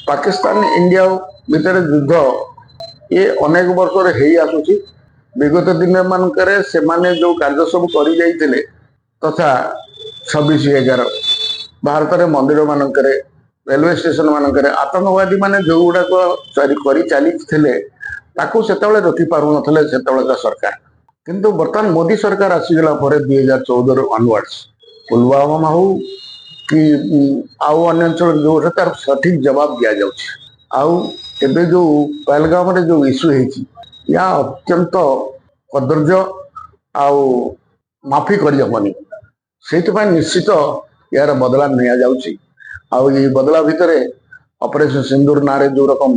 Pakistan India ଭିତରେ ଯୁଦ୍ଧ ଇଏ ଅନେକ ବର୍ଷରେ ହେଇ ଆସୁଛି। ବିଗତ ଦିନ ମାନଙ୍କରେ ସେମାନେ ଯୋଉ କାର୍ଯ୍ୟ ସବୁ କରି ଯାଇଥିଲେ, ତଥା 26/11 ଭାରତରେ ମନ୍ଦିର ମାନଙ୍କରେ, ରେଲୱେ ଷ୍ଟେସନ ମାନଙ୍କରେ ଆତଙ୍କବାଦୀ ମାନେ ଯୋଉ ଗୁଡାକ କରି ଚାଲିଥିଲେ, ତାକୁ ସେତେବେଳେ ରୋକି ପାରୁନଥିଲେ ସେତେବେଳକା ସରକାର। କିନ୍ତୁ ବର୍ତ୍ତମାନ ମୋଦି ସରକାର ଆସିଗଲା ପରେ 2014ରୁ ଅନୱାର୍ଡସ ପୁଲୱାମା ହଉ କି ଆଉ ଅନ୍ୟ ଅଞ୍ଚଳରେ ଯୋଉ, ତାର ସଠିକ ଜବାବ ଦିଆଯାଉଛି। ଆଉ ଏବେ ଯୋଉ ପହଲଗାମରେ ଯୋଉ ଇସ୍ୟୁ ହେଇଛି, ଏହା ଅତ୍ୟନ୍ତ କଦର୍ଯ୍ୟ ଆଉ ମାଫି କରିହବନି। ସେଇଥିପାଇଁ ନିଶ୍ଚିତ ଏହାର ବଦଲା ନିଆଯାଉଛି। ଆଉ ଏଇ ବଦଲା ଭିତରେ ଅପରେସନ ସିନ୍ଦୁର ନାଁରେ ଯୋଉ ରକମ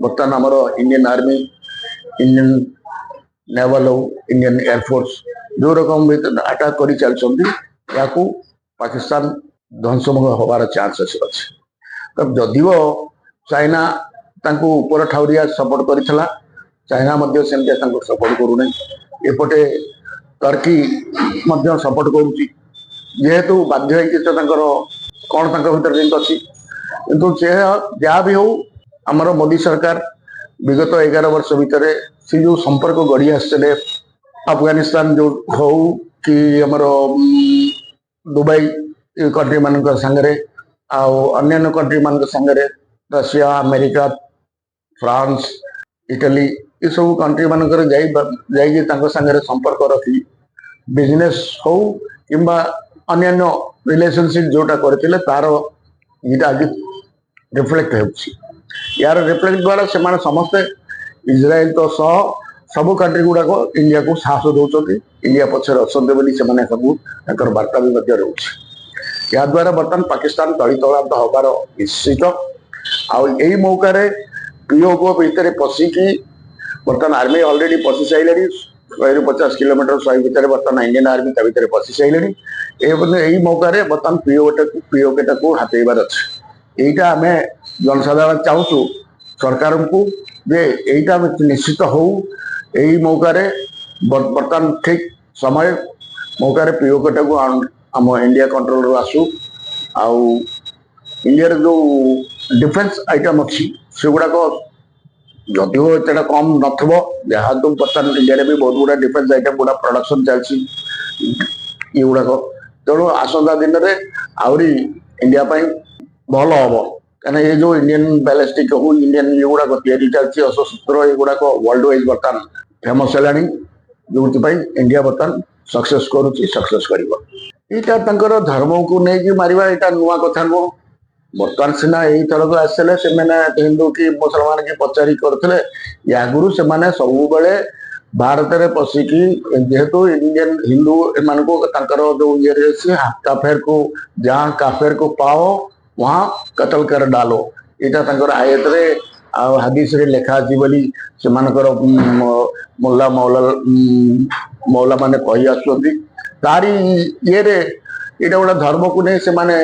ବର୍ତ୍ତମାନ ଆମର ଇଣ୍ଡିଆନ ଆର୍ମି, ଇଣ୍ଡିଆନ ନେଭାଲ ହଉ, ଇଣ୍ଡିଆନ ଏୟାରଫୋର୍ସ ଯୋଉ ରକମ ଭିତରେ ଆଟାକ୍ କରି ଚାଲିଛନ୍ତି, ଏହାକୁ ପାକିସ୍ତାନ ଧ୍ୱଂସ ହବାର ଚାନ୍ସେସ୍ ଅଛି। ତ ଯଦିଓ ଚାଇନା ତାଙ୍କୁ ଉପର ଠାଉରିଆ ସପୋର୍ଟ କରିଥିଲା, ଚାଇନା ମଧ୍ୟ ସେମିତି ତାଙ୍କୁ ସପୋର୍ଟ କରୁନାହିଁ। ଏପଟେ ଟର୍କି ମଧ୍ୟ ସପୋର୍ଟ କରୁଛି, ଯେହେତୁ ବାଧ୍ୟ ହେଇକି ତ ତାଙ୍କର କଣ ତାଙ୍କ ଭିତରେ ଲିଙ୍କ ଅଛି। କିନ୍ତୁ ସେ ଯାହା ବି ହଉ, ଆମର ମୋଦି ସରକାର ବିଗତ 11 ବର୍ଷ ଭିତରେ ସେ ଯୋଉ ସମ୍ପର୍କ ଗଢି ଆସିଥିଲେ, ଆଫଗାନିସ୍ତାନ ଯୋଉ ହଉ କି ଆମର ଦୁବାଇ କଣ୍ଟ୍ରି ମାନଙ୍କ ସାଙ୍ଗରେ ଆଉ ଅନ୍ୟାନ୍ୟ କଣ୍ଟ୍ରି ମାନଙ୍କ ସାଙ୍ଗରେ, ରଷିଆ, ଆମେରିକା, ଫ୍ରାନ୍ସ, ଇଟାଲୀ, ଏସବୁ କଣ୍ଟ୍ରି ମାନଙ୍କରେ ଯାଇକି ତାଙ୍କ ସାଙ୍ଗରେ ସମ୍ପର୍କ ରଖି ବିଜନେସ ହଉ କିମ୍ବା ଅନ୍ୟାନ୍ୟ ରିଲେସନସିପ ଯୋଉଟା କରିଥିଲେ, ତାର ଏଇଟା ଆଜି ରିଫ୍ଲେକ୍ଟ ହେଉଛି। ଏହାର ରିଫ୍ଲେକ୍ଟ ଦ୍ୱାରା ସେମାନେ ସମସ୍ତେ ଇସ୍ରାଏଲ ତ ସହ ସବୁ କଣ୍ଟ୍ରି ଗୁଡାକ ଇଣ୍ଡିଆକୁ ସାହସ ଦଉଛନ୍ତି, ଇଣ୍ଡିଆ ପଛରେ ଅଛନ୍ତି ବୋଲି ସେମାନେ ସବୁ ତାଙ୍କର ବାର୍ତ୍ତା ବି ମଧ୍ୟ ରହୁଛି। ଏହାଦ୍ୱାରା ବର୍ତ୍ତମାନ ପାକିସ୍ତାନ ତଳିତଳାନ୍ତ ହବାର ନିଶ୍ଚିତ। ଆଉ ଏଇ ମୌକାରେ ପିଓକେ ଭିତରେ ପଶିକି ବର୍ତ୍ତମାନ ଆର୍ମି ଅଲରେଡି ପଶି ସାରିଲେଣି। 100ରୁ 50 କିଲୋମିଟର, 100 ଭିତରେ ବର୍ତ୍ତମାନ ଇଣ୍ଡିଆନ ଆର୍ମି ତା ଭିତରେ ପଶି ସାରିଲେଣି। ଏବଂ ଏଇ ମୌକାରେ ବର୍ତ୍ତମାନ ପିଓକେଟାକୁ ହାତେଇବାର ଅଛି। ଏଇଟା ଆମେ ଜନସାଧାରଣ ଚାହୁଁଛୁ ସରକାରଙ୍କୁ ଯେ ଏଇଟା ନିଶ୍ଚିତ ହଉ। ଏଇ ମୌକାରେ ବର୍ତ୍ତମାନ ଠିକ ସମୟ ମୌକାରେ ପିଓକେଟାକୁ ଆମ ଇଣ୍ଡିଆ କଣ୍ଟ୍ରୋଲରୁ ଆସୁ। ଆଉ ଇଣ୍ଡିଆର ଯୋଉ ଡିଫେନ୍ସ ଆଇଟମ ଅଛି, ସେଗୁଡାକ ଯଦିଓ ଏତେଟା କମ ନଥିବ, ଯାହାତୁ ବର୍ତ୍ତମାନ ଇଣ୍ଡିଆରେ ବି ବହୁତ ଗୁଡା ଡିଫେନ୍ସ ଆଇଟମ ଗୁଡା ପ୍ରଡକ୍ସନ ଚାଲିଛି ଏଗୁଡାକ। ତେଣୁ ଆସନ୍ତା ଦିନରେ ଆହୁରି ଇଣ୍ଡିଆ ପାଇଁ ଭଲ ହବ, କାହିଁକିନା ଏ ଯୋଉ ଇଣ୍ଡିଆନ ବ୍ୟାଲିଷ୍ଟିକ ହଉ, ଇଣ୍ଡିଆନ ଏଗୁଡାକ ତିଆରି ଚାଲିଛି, ଅସ୍ତ୍ରଶସ୍ତ୍ର ଏଗୁଡାକ ୱାର୍ଲଡ ୱାଇଜ ବର୍ତ୍ତମାନ ଫେମସ ହେଲାଣି, ଯୋଉଥିପାଇଁ ଇଣ୍ଡିଆ ବର୍ତ୍ତମାନ ସକ୍ସେସ କରୁଛି, ସକ୍ସେସ କରିବ। ଏଇଟା ତାଙ୍କର ଧର୍ମକୁ ନେଇକି ମାରିବା, ଏଇଟା ନୂଆ କଥା ନୁହଁ। ବର୍ତ୍ତମାନ ସିନା ଏଇଥରକ ଆସିଲେ ସେମାନେ ହିନ୍ଦୁ କି ମୁସଲମାନ କି ପଚାରି କରୁଥିଲେ। ଆଗରୁ ସେମାନେ ସବୁବେଳେ ଭାରତରେ ପଶିକି, ଯେହେତୁ ଇଣ୍ଡିଆନ ହିନ୍ଦୁ ଏମାନଙ୍କୁ ତାଙ୍କର ଯୋଉ ଇଏରେ ଅଛି, "काफिर को जहाँ काफिर को पाओ वहाँ कत्ल कर डालो", ଏଇଟା ତାଙ୍କର ଆୟତରେ ଆଉ ହାଦିସରେ ଲେଖା ଅଛି ବୋଲି ସେମାନଙ୍କର ମୋଲ୍ଲା ମୌଲା ମାନେ କହି ଆସୁଛନ୍ତି। ତାରି ଇଏରେ ଏଇଟା ଗୋଟେ ଧର୍ମକୁ ନେଇ ସେମାନେ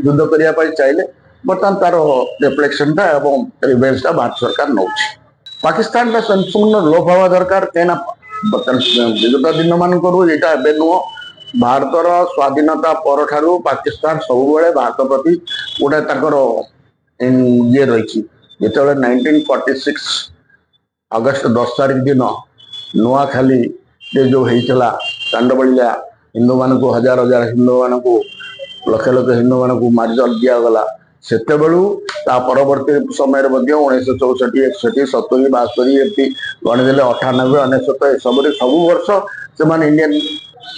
ଯୁଦ୍ଧ କରିବା ପାଇଁ ଚାହିଁଲେ। ବର୍ତ୍ତମାନ ତାର ରିଫ୍ଲେକ୍ସନଟା ଏବଂ ରିଭେଞ୍ଜଟା ଭାରତ ସରକାର ନଉଛି। ପାକିସ୍ତାନଟା ସମ୍ପୂର୍ଣ୍ଣ ଲୋପ ହେବା ଦରକାର, କାହିଁକିନା ବର୍ତ୍ତମାନ ବିଗତ ଦିନ ମାନଙ୍କରୁ, ଏଇଟା ଏବେ ନୁହଁ, ଭାରତର ସ୍ୱାଧୀନତା ପରଠାରୁ ପାକିସ୍ତାନ ସବୁବେଳେ ଭାରତ ପ୍ରତି ଗୋଟେ ତାଙ୍କର ଇଏ ରହିଛି। ଯେତେବେଳେ 1946 ଅଗଷ୍ଟ 10 ତାରିଖ ଦିନ ନୂଆଖାଲିରେ ଯୋଉ ହେଇଥିଲା କାଣ୍ଡବଳିଲା, ହିନ୍ଦୁମାନଙ୍କୁ, ହଜାର ହଜାର ହିନ୍ଦୁମାନଙ୍କୁ, ଲକ୍ଷ ଲକ୍ଷ ହିନ୍ଦୁମାନଙ୍କୁ ମାରି ଦିଆଗଲା, ସେତେବେଳୁ ତା ପରବର୍ତ୍ତୀ ସମୟରେ ମଧ୍ୟ 1964, 61, 70, 72, ଏମିତି ଗଣିଦେଲେ 98, 99, ଏସବୁରେ ସବୁ ବର୍ଷ ସେମାନେ ଇଣ୍ଡିଆନ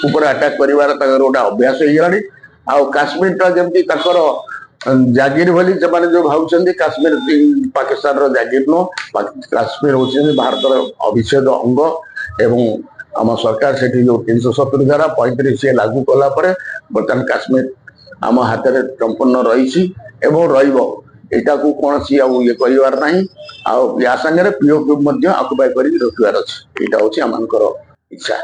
ଉପରେ ଆଟାକ୍ କରିବାର ତାଙ୍କର ଗୋଟେ ଅଭ୍ୟାସ ହେଇଗଲାଣି। ଆଉ କାଶ୍ମୀରଟା ଯେମିତି ତାଙ୍କର ଜାଗିର ବୋଲି ସେମାନେ ଯୋଉ ଭାବୁଛନ୍ତି, କାଶ୍ମୀର ପାକିସ୍ତାନର ଜାଗିର ନୁହଁ। କାଶ୍ମୀର ହଉଛି ଭାରତର ଅବିଚ୍ଛେଦ ଅଙ୍ଗ। ଏବଂ ଆମ ସରକାର ସେଠି ଯୋଉ 370 ଧାରା, 35 ଲାଗୁ କଲା ପରେ ବର୍ତ୍ତମାନ କାଶ୍ମୀର ଆମ ହାତରେ ସମ୍ପୂର୍ଣ୍ଣ ରହିଛି ଏବଂ ରହିବ। ଏଇଟାକୁ କୌଣସି ଆଉ ଇଏ କରିବାର ନାହିଁ। ଆଉ ୟା ସାଙ୍ଗରେ ପିଓକେ ମଧ୍ୟ ଅକୁପାଇ କରିକି ରଖିବାର ଅଛି। ଏଇଟା ହଉଛି ଆମମାନଙ୍କର ଇଚ୍ଛା।